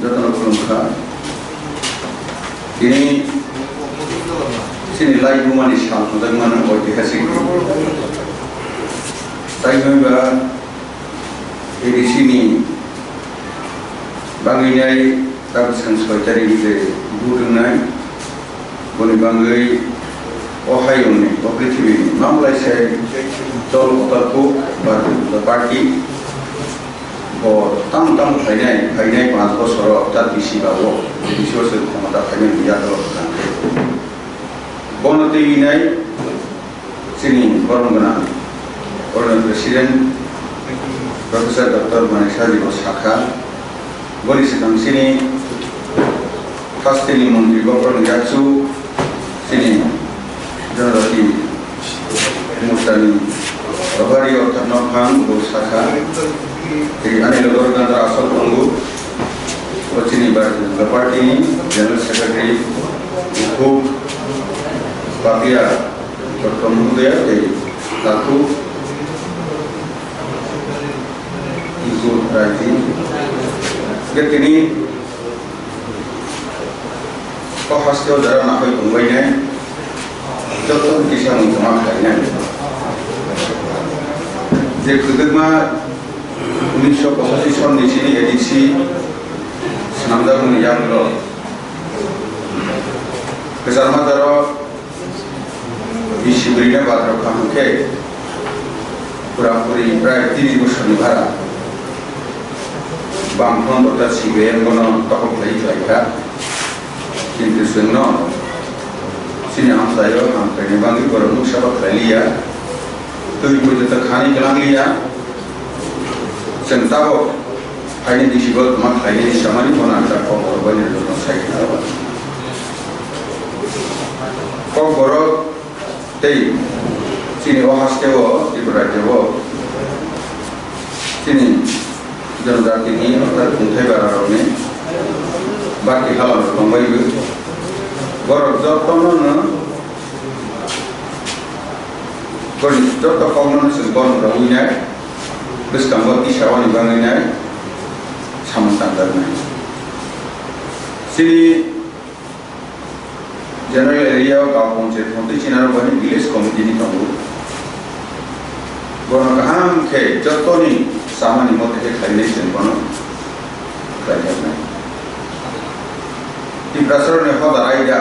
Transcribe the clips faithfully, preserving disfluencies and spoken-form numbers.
Jotono khulumkha. Tini chini laibumani sal hwnjakmano oitihasik. Tei hwnba A D C ni bagwinai tabuk swkang soi tarikni je vote wngnai. Boni bagwi o hayungni, o prithibini mamlai se dol kotor kuk Bharatiya Janata Party bo tamo tamo phainai, phainai panch bosoro ta bisi bago, bisi bosor khomota phainai biya dol khwlangkhe. Bono twiwi nai chini borom gwnang Honorable President Professor Doctor Manik Saha ji bo sakha, boni swkang chini hasteni montri Gokorni Yakchu, chini Janajati Morchani Rohari Orthat Nokphang bo sakha, tei ani logo Gandra Asok tongo, o chini Bharatiya Janata Party ni General Secretary Bukhuk Papia Dr. Muhdaya tei Takhuk Ikur Raji. Hingke tini o hasteo jara nahoi tongbainai joto kisa mungtoma khlainai. Je kwdwkma unisho pochashi sonni chini A D C swnamjakmani yagulo kwchangma jaro bisi bwrwino bathrokkha hwnkhe, purapuri prai tris bosorni bhara. Bangphano bo ta C P I M bono tokol khlai khlaikha. Kintu chwngno chini amchaio hamkhaini bagwi borok nuksa bo khlailiya. Twi pui jota khani kwlangliya. Chwng tabok phaini bisi bo tongma khlainani samani bono ang ta kok borok bai nai joto sai kha. Kokborok tei chini o hasteo Tripura rajyo o chini jonojatini orthat kungthai bara rokni baki halam rok tongbai bo. Borok jotono no borok joto kokno no chwng borok rok wi nai bwskango tisa oni bagwi nai samung tangjak nai. Chini General area o gaon panchayat hwnkhe chini aro bani village committee ni tongo. Bono kaham khe jotoni samani mote khe khlainai chwng bono khlaijaknai. Tiprasaroni hoda raida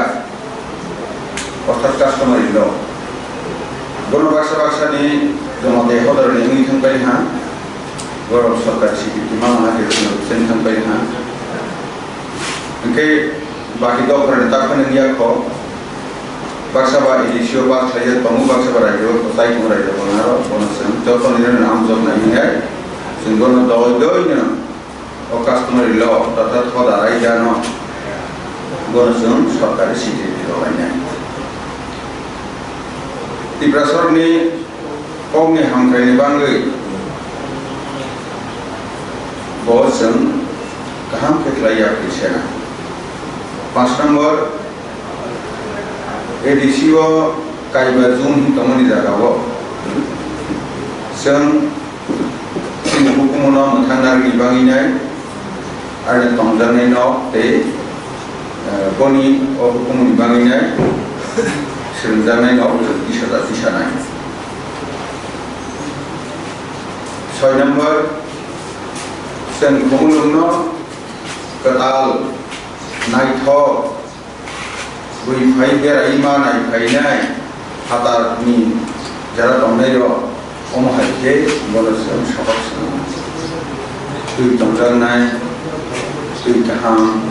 orthat customary law. Bono baksa baksa ni jomate hoda rwni wngwi thangpai ha. Borok sorkar sikiti ma ma khe chwng thangpai ha. Hwnkhe baki dophani takhwni wngya kho. Baksa ba A D C o pass khlaijak tongo, baksa ba raijao, tai tongo raijao, bono aro bono chwng joto ni namjok nai hwnwi chwng bono doi doi no o customary law totha thoda raida no bono chwng sorkari sikiti rwlainai. Tiprasarni kokni hamkraini bagwi bo chwng kaham khe khlai ya khe sena. Panch number, A D C o kaiba June hin tongmani jaga o chwng chini hukumu no mwthang narwkni bagwi nai, aroni tongjaknai nok tei, eh, boni o hukumu ni bagwi nai swrwngjaknai nok chwng tisajak tisanai. Soi number, chwng Khumulwng no kwtal, naithok, bui phai berai ma nai phainai phatarni jara tongnai rok, omo hai khe bono chwng sabak swngo. Twi tongjaknai, twi kaham,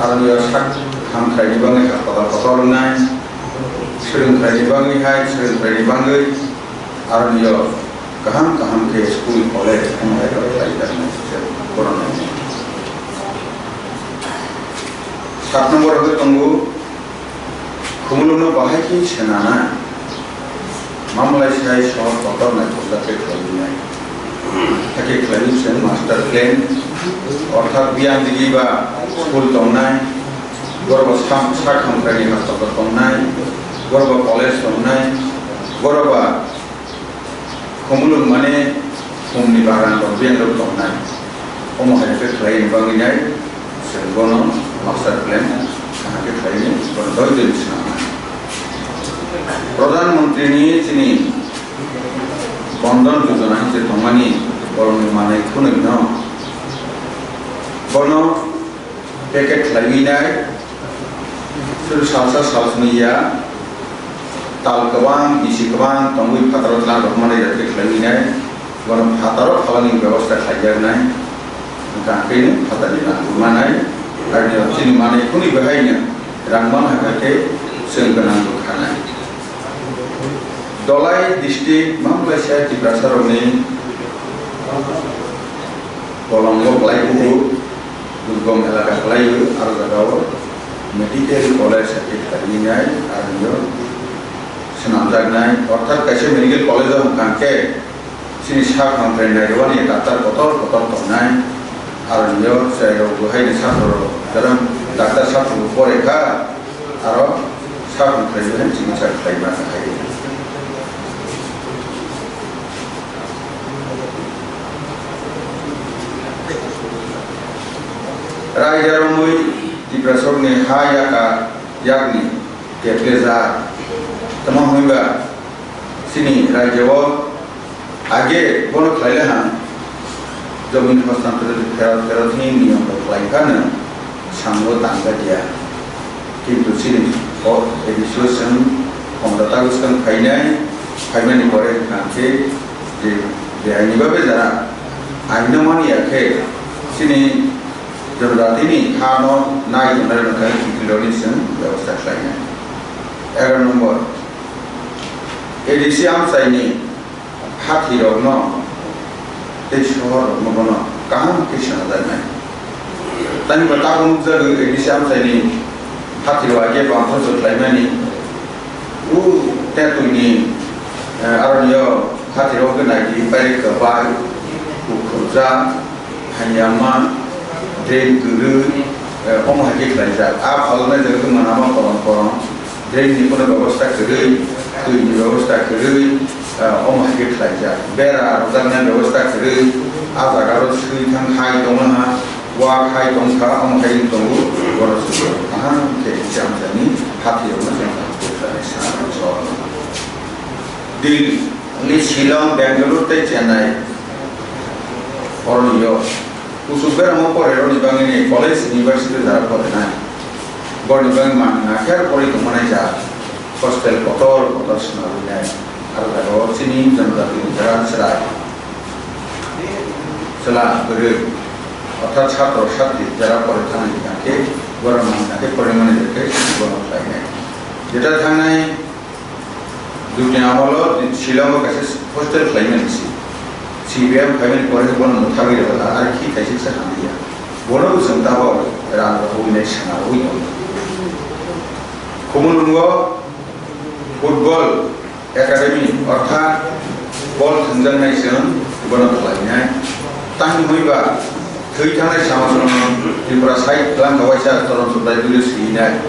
aroni o sak hamkraini bagwi hakotor kotor wngnai, swrwngkraini bagwi hai swrwngkraini bagwi, aroni o kaham kaham khe school, college, omo hai rok khlai jaknai, borok nai. Sat number hwnkhe tongo, Khumulwngno bahai khe swnana, mamlai sai sohor kotor naithokjak khe khlaiwi nai. Hakhe khlaiwi chwng master plan, orthat biyang digi ba school tongnai, borok sam-, sak hamkraini hastogo tongnai, borok college tongnai, borok ba Khumulwng mane khumni bagan rok biyang rok tongnai. Omo hai khe khlai bagwi nai. Chwng bono master plan kaham khe khlaini, bono doi doi swnamnai. Pradhan Mantri ni chini Bandhan Yojana hinwi tongmani borokni manwi khwnwi no bono packet khlaiwi nai, suru salsa salsni ya, tal kwbang, bisi kwbang tongwi phataro tlang rok manwi rok khe khlaiwi nai. Bono phataro phalani bebosta khlaijaknai, hwnkhe phatarni rang manai, aroni chini manwi khwnwi bahaino rang man hakha khe chwng gwnang bwkhanai. Dolai district Mamlaisa Tiprasarokni bolongo kwlai kubu durgom elaka kwlaiwi aro jagao medical college hakhe khlainai aroni swnamjaknai, orthat kaisa medical college o hwnkha khe chini sak hamkrai nairwani doctor kotor kotor tongnai, aroni chwrairok bo haino satrorok jaran doctor satrorok pore kha, aro sak hamkrai bai chikitsa khlai masa hai. Raida romwi Tiprasarokni ha yaka yakni keplejak. Tamo hwnba chini raijao age bono khlaile ham jomin hostantor phero phero thini niyom rok khlai phano sango tangka dia. Kintu chini o A D C o chwng khomota tagwi swkang phainai, phaimani pore hwnkha khe je beaini babe jara aino mani ya khe chini jonojatini ha no nai tongnai rok khe kiphilrokni chwng bebosta khlainai. Egaroh number, A D C amchaini hathirokno tei sohorrokno bono kaham khe swnajaknai. Tani bo tabuk nukjago A D C amchaini hathirok age bangthoso khlaimani. O tetwini, eh, aroni o hathirok wngkhe naidi pairek kwbai, kukhurjak, hamyama, drain kwrwi, eh, omo hai khe khlaijak. A phalnai jaga wngkha manama korom korom, drain ni kono bebosta kwrwi, twi ni bebosta kwrwi, eh, omo hai khe khlaijak. Bera rwjaknai bebosta kwrwi, a jaga o swi thang hai tongma ha, wak hai tongkha, omo hai wng tongo, borok se kaham khe cham jani hathirokno chwng kaham khe khlai sana. Delhi, Shillong, Bangalore tei Chennai, oroni yo. Kuchuk beramo pore roni bangwi ni college, university jara pore nai. Borni bangwi man na kher pore tongma nai ja. Hostel kotor kotor swnamwi nai. Aro jaga o chini jonojati ni jara chwrai. Chwla bwrwi. Orthat satro satri jara pore thangwi tongkhe, borok man na khe pore mani khe bono khlai nai. Jeta thangnai Dutni amolo Shillongo kaisa hostel khlaimani si. C B M khlaimani pore bono mwthagwi rwkha, ar khi kaisa se hamliya. Bono bo chwng tabok rang rwui nai sana rwui tongo. Khumulwngo football academy ortha bol thwngjaknai chwng bono khlainai. Tang hwnwi ba thwi thangnai samung Tripura side twlang kha waisa Choron Suklai duli swinai.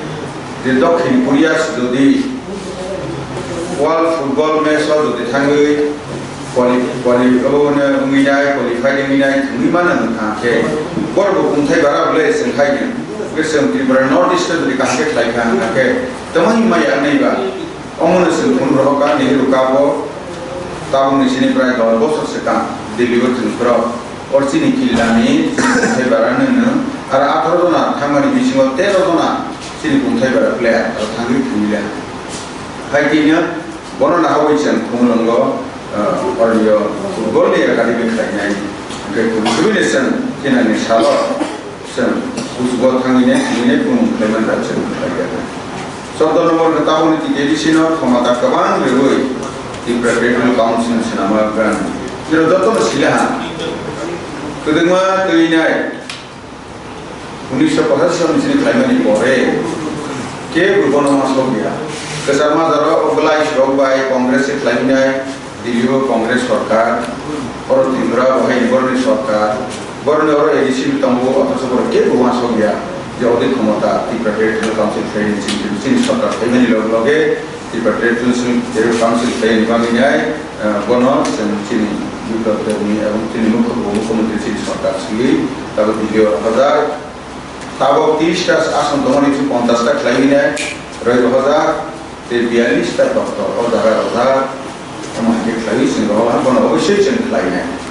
Je Dokhin Korea jodi World Football Match o jodi thangwi quali-, quali-, obo no wngwi nai, qualified wngwi nai, thwngwi mano wngkha khe, borok bo kungthai bara bole chwng khai khe, hwnkhe chwng Tripura North East o jodi kaham khe khlai kha wngkha khe, tongwi maya wngnai ba. Omono chwng phunuk rohor kha Nehru Cup o tabukni sini prai dos bosor swkang Delhi o chwng phwrwk. Or chini killani chini kungthai bara nwngnw. Aro atharo jona thangmani bisingo tero jona chini kungthai bara player aro thangwi thangwi le. Hai tini bono nahawi chwng Khumulwngo, ah, oroni football ni academy khlainai. Hwnkhe kubui kubui ni chwng thinani salo. Chwng kuchugo thangwinai, thwngwinai, bumung khlaimani da chwng khlaiya. Chordo number khe tabukni T T A D C no khomota kwbang rwui Tripura Territorial Council ni swnamwi rwkha. Chwng jotono sila ha. Kwdwngma twinai unisho pachasi sal ni sini khlaimani pore kebo bono ma sokya. Kwchar majaro o belai srok bai Congress se khlainai. Delhi o Congress sorkar, oro Tripura bo hai boroni sorkar, boroni oro A D C bo tongo, othocho borok kebo uansuk ya je odi khomota Tripura Territorial Council khlai ni chini, chini sorkar phaimani loge loge Tripura Territorial Council khlai ni bagwi nai, eh, bono chwng chini Biplab Deb ni ebong chini mukho-, mukhyamantri chini sorkar swi tabuk Delhi o hazar Tabok tris ta ason tongmani chwng ponchas ta khlaiwi nai, roi rojak, tei biyallis ta doctor o jaga rojak, omo hai khe khlaiwi chwng rohor bono oboisoi chwng khlainai.